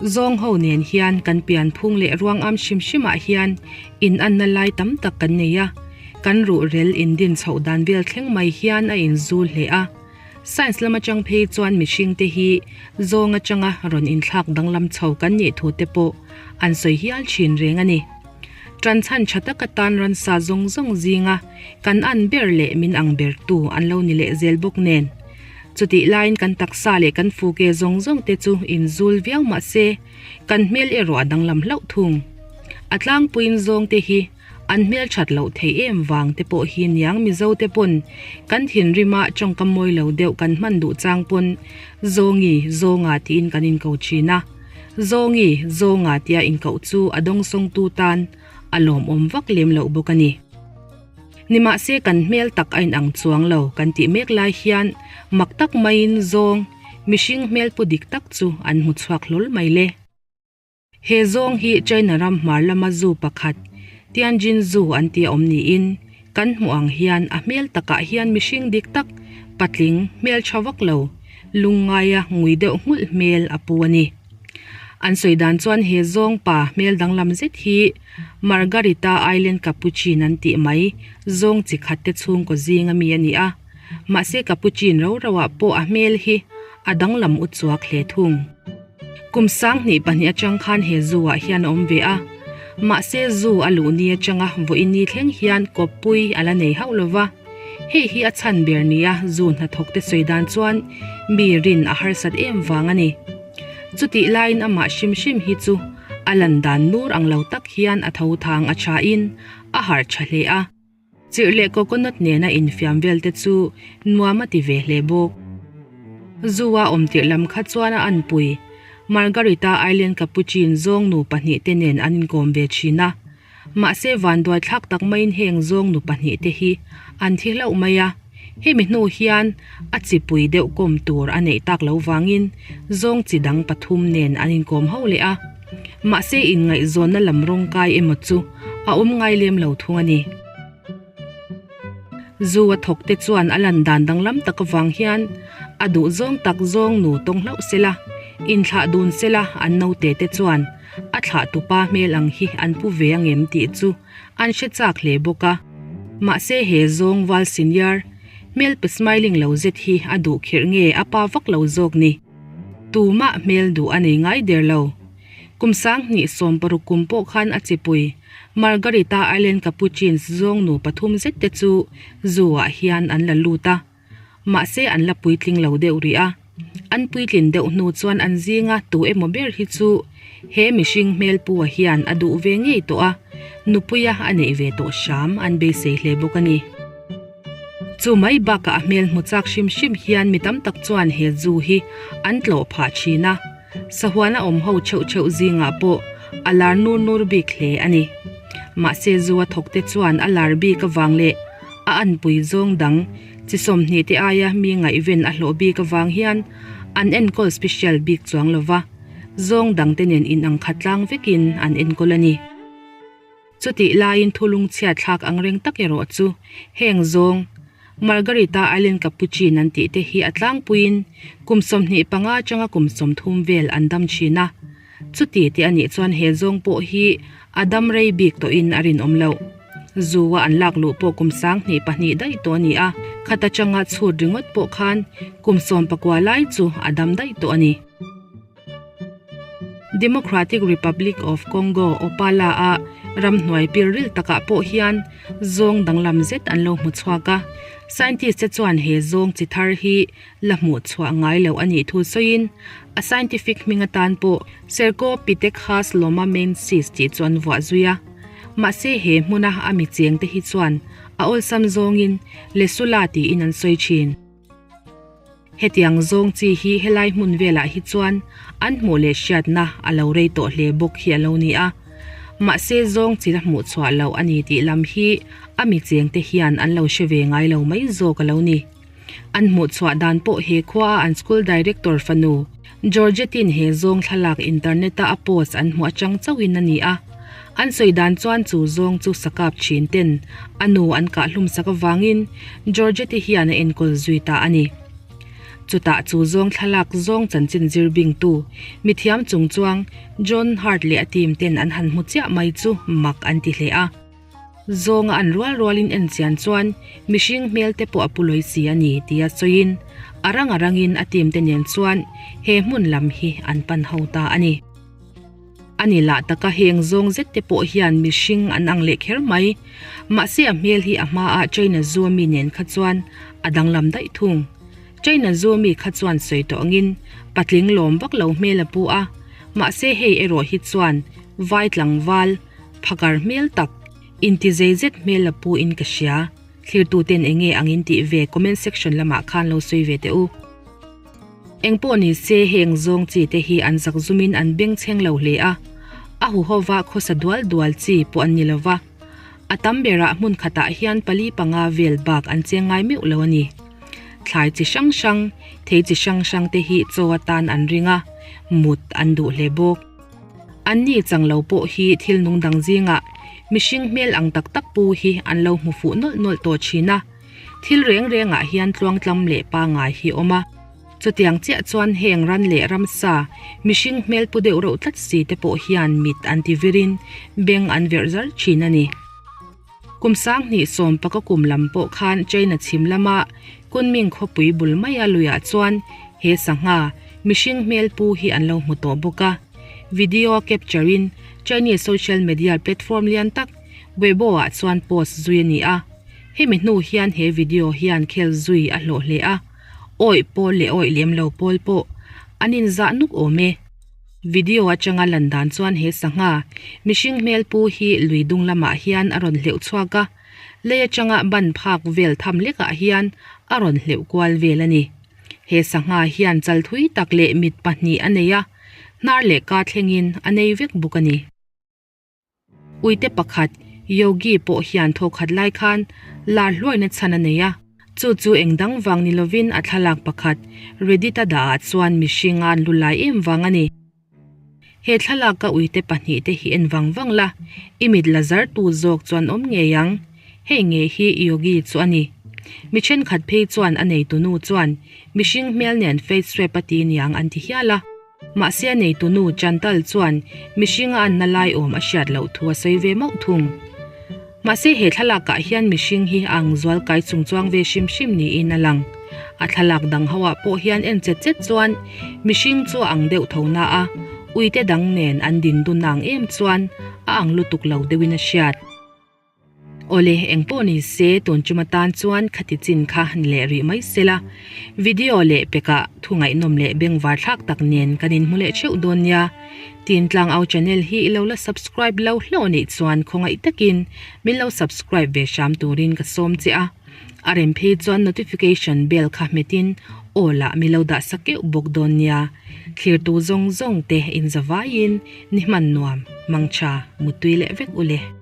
Zawng ho nen hian kan pianphung leh ruangam hrim hrimah hian inanna lai tam tak kan nei a, kan ruhrel indin chhoh dan vel thleng mai hian a inzul hle a. Science lam atang phei chuan mihringte hi zawng atanga rawn inthlak danglam chho kan nih thu te pawh an sawi hial thin reng a ni. Tanchhan tha taka tan ransa zawng zawng zinga kan an ber leh min ang bertu an lo ni leh zel bawk nen. Chutih laiin kan taksa leh kan fuke zawng zawng te chu inzul viau mah se kan hmel erawh a danglam hlauh thung. A tlangpuiin zawng te hi An hmel that loh theih em vang te pawh hi niang Mizo te pawn kan thinrima tawngkam mawi lo deuh kan hman duh chang pawn Zawngi, Zawnga tiin kan inko thin a. Zawngi, Zawnga tia inkoh chu a dawngsawngtu tan a lawmawm vak lem loh bawk a ni. Nimahse kan hmel tak a inang chuang lo kan tih mek lai hian mak tak maiin Zawng, mihring hmel pu dik tak chu an hmu chhuak hlawl mai le. He zawng hi China ram hmar lama zoo pakhat, Tianjin Zoo an tih a awm niin, kan hmuh ang hian a hmel takah hian mihring dik tak, patling, hmel tha vak lo, lungngaia ngui deuh nghulh hmel a pu a ni. An sawi dan chuan he zawng pa hmel danglam zet hi Margarita Island Capuchin an tih mai zawng chi khat te chhungkaw zinga mi a ni a, mahse Capuchin ro roah pawh a hmel hi a danglam u chuak hle thung. Kum 2002 atang khan he zoo ah hian a awm ve a, mahse zoo a luh ni atanga vawiin ni thleng hian kawppui a la nei hauh lova, hei hi a chhan ber nia zoo hnathawk te sawi dan chuan mi rin a harsat em vang a ni. Chutih laiin amah hrim hrim hi chu a lan dan nur ang lo tak hian a tho thang a thain a harh tha hle a. Chirh leh coconut nena infiam vel te chu nuam a ti ve hle bawk. Zu-a awm tirh lam kha chuan a anpui Margarita Island Capuchin zawng nu pahnihte nen an inkawm ve thin a. Mahse vanduai thlak tak maiin heng zawng nu pahnihte hi an thi hlauh mai a. Hemi hnu hian a chipui deuh kawm tur a neih tak lo vangin zawng chi dang pathum nen an inkawm ho leh a. Mahse inngaihzawnna lam rawngkai emaw chu a awm ngai lem lo thung a ni. Zu a thawk te chuan a lan dan danglam tak avang hian a duh zawng tak zawng nu tawng hlauh sela, inthlah dun sela an naute te chuan a thlah tupa hmel ang hi an pu ve angem tih chu an hre chak hle bawk a. Mahse he zawng val senior hmel pe smiling lo zet hi a duh khirh nge a pa vak lo zawk ni. Tumah hmel duh a nei ngai der lo. Kum 2016 kum pawh khan a chipui Margarita Island Capuchins zawng nu pathum zet te chu zoo ah hian an la lut a. Mahse an la puitling lo deuh rih a. An puitlin deuh hnu chuan an zinga tu emaw ber hi chu he mihring hmel pu-a hian a duh ve ngei tawh a, nupuia a neih ve tawh hram an beisei hle bawk a ni. Chu mai bakah a hmel hmu chak hrim hrim hian mi tam tak chuan he zu hi an tlawh phah thin a, sahuana awm ho theuh theuh zingah pawh a lar nur nur bik hle a ni. Mahse zu a thawk te chuan a lar bik avang leh a anpui zawng dang chi 20 te aia mi ngaihven a hlawh bik avang hian an enkawl special bik chuang lova, zawng dang te nen inang khat tlang vekin an enkawl a ni. Chutih laiin thulung chhiat thlak ang reng tak erawh chu heng zawng Margarita Island Capuchin an tih te hi a tlangpuiin kum 25 atanga kum 30 vel an dam thin a. Chuti te a nih chuan he zawng pawh hi a dam rei bik tawhin a rinawm loh. Zu-a an lak luh pawh kum 2002 daih tawh a ni a, khat atanga chhut ringawt pawh khan kum 19 lai chu a dam daih tawh a ni. Democratic Republic of Congo Opala-a ramhnuai pilril takah pawh hian zawng danglam zet an lo hmu chhuak a. Scientist te chuan he zawng chi thar hi la hmuh chhuah ngai loh a nih thu sawiin a scientific hming atan pawh Cercopithecus lomamensis tih chu an vuah zui a. Mahse he hmuna a mi cheng te hi chuan a awlsam zawngin Lesula tiin an sawi thin. Hetiang zawng chi hi helai hmun velah hi chuan an hmuh leh hriatna a lo rei tawh hle bawk hi a lo ni a. Mahse zawng chi la hmuh chhuah loh a ni tih lam hi a mi chengte hian an lo hre ve ngai lo mai zawk a lo ni. An hmuh chhuah dan pawh he khua a an school director fanu Georgette-in he zawng thlalak internet-a a post an hmuh atang chauhin a ni a. An sawi dan chuan chu zawng chu sakap thin ten a nu an kah hlum sak avangin Georgette hian a enkawl zui ta a ni. Chutah chu zawng thlalak zawng chanchin zir bingtu mithiam chungchuang John Hart leh a team ten an han hmu chiah mai chu mak an ti hle a. Zawnga an rual rualin en chian chuan mihring hmel te pawh a pu lawi si a ni tia sawiin a rang a rangin a team te nen chuan he hmun lam hi an pan ho ta a ni. A ni lah taka heng zawng zet te pawh hian mihring an ang leh kher mai. Mahse a hmel hi a hmaah China Zoo mi nen kha chuan a danglam daih thung. China Zoo mi kha chuan sawi tawh angin patling lawm vak lo hmel a pu a, mahse hei erawh hi chuan vai tlangval, phakar hmel tak, inti zei zet hmel a pu in ka hria. Thlirtuten enge ang in tih ve comment section lamah khan lo sawi ve teh u. Engpawh ni se heng zawng chi te hi an zak zumin an bengchheng lo hle a, a huhova khawsa dual dual chi pawh an ni lo va. A tam berah hmun khatah hian pali panga vel bak an cheng ngai meuh lo a ni. Thlai chi hrang hrang, thei chi hrang hrang te hi chaw atan an ring a, mut an duh hle bawk. Anni chang lo pawh hi thil nung dang zingah mihring hmel ang tak tak pu hi an lo hmu fuh nawlh nawlh tawh thin a. Thil reng rengah hian tluangtlam leh pangai hi awm a. Chutiang chiah chuan heng ran leh ramsa, mihring hmel pu deuh reuh tlat si te pawh hian mit an ti virin beng an verh zar thin a ni. Kum sanghnih sawm paka kum lam pawh khan China chhim lama Kunming khawpui bul maia luiah chuan he sangha, mihring hmel pu hi an lo hmu tawh bawk a. Video capture in Chinese social media platform lian tak Weibo ah chuan post zui a ni a. Hemi hnu hian he video hian khel zui a hlawh hle a, awih pawl leh awih lem lo pawl pawh an inzah nuk awm e. Video atanga lan dan chuan he sangha mihring hmel pu hi lui dung lamah hian a rawn hleuh chhuak a, lei atanga ban phak vel tham lekah hian a rawn hleuh kual vel a ni. He sangha hian chal thui tak leh mit pahnih a nei a, hnar leh ka thlengin a nei vek bawk a ni. Uite pakhat, Yogi pawh hian thawkhat lai khan lar hluaina chhan a nei a, chu chu eng dang vang ni lovin a thlalak pakhat Reddit-a dahah chuan mihring a an lu lai em vang a ni. He thlalaka uite pahnihte hi en vang vang la, i mit la zar tu zawk chuan awm ngei ang. Hei ngei hi Yogi chu a ni. Mi thenkhat phei chuan a neitunu chuan mihring hmel nen face swap a ti niang an ti hial a. Mahse a neitunu Chantal chuan mihring a anna lai awm a hriat loh thu a sawi ve mauh thung. Mahse he thlalakah hian mihring hi a ang zual kai chung chuang ve hrim hrim niin a lang. A thlalak dang ho ah pawh hian en chet chet chuan mihring chu a ang deuh tho na a, uite dang nen an din dun ang em chuan a ang lutuk lo deuhin a hriat. Awle, engpawh ni se, tun chuma tan chuan khati chin kha ni leh rih mai sela. Video leh pekah thu ngaihnawm leh bengvar thlak tak nen kan inhmu leh theuh dawn nia. Tin Tlangau channel hi i lo la subscribe lo hlauh anih chuan khawngaih takin min lo subscribe ve hram turin ka sawm che a. A rem phei chuan notification bell kha hmetin aw lah mi lo dah sak keuh bawk dawn nia. Thlirtu zawng zawng te inzavaiin ni hman nuam, mangtha, muttui leh vek u le.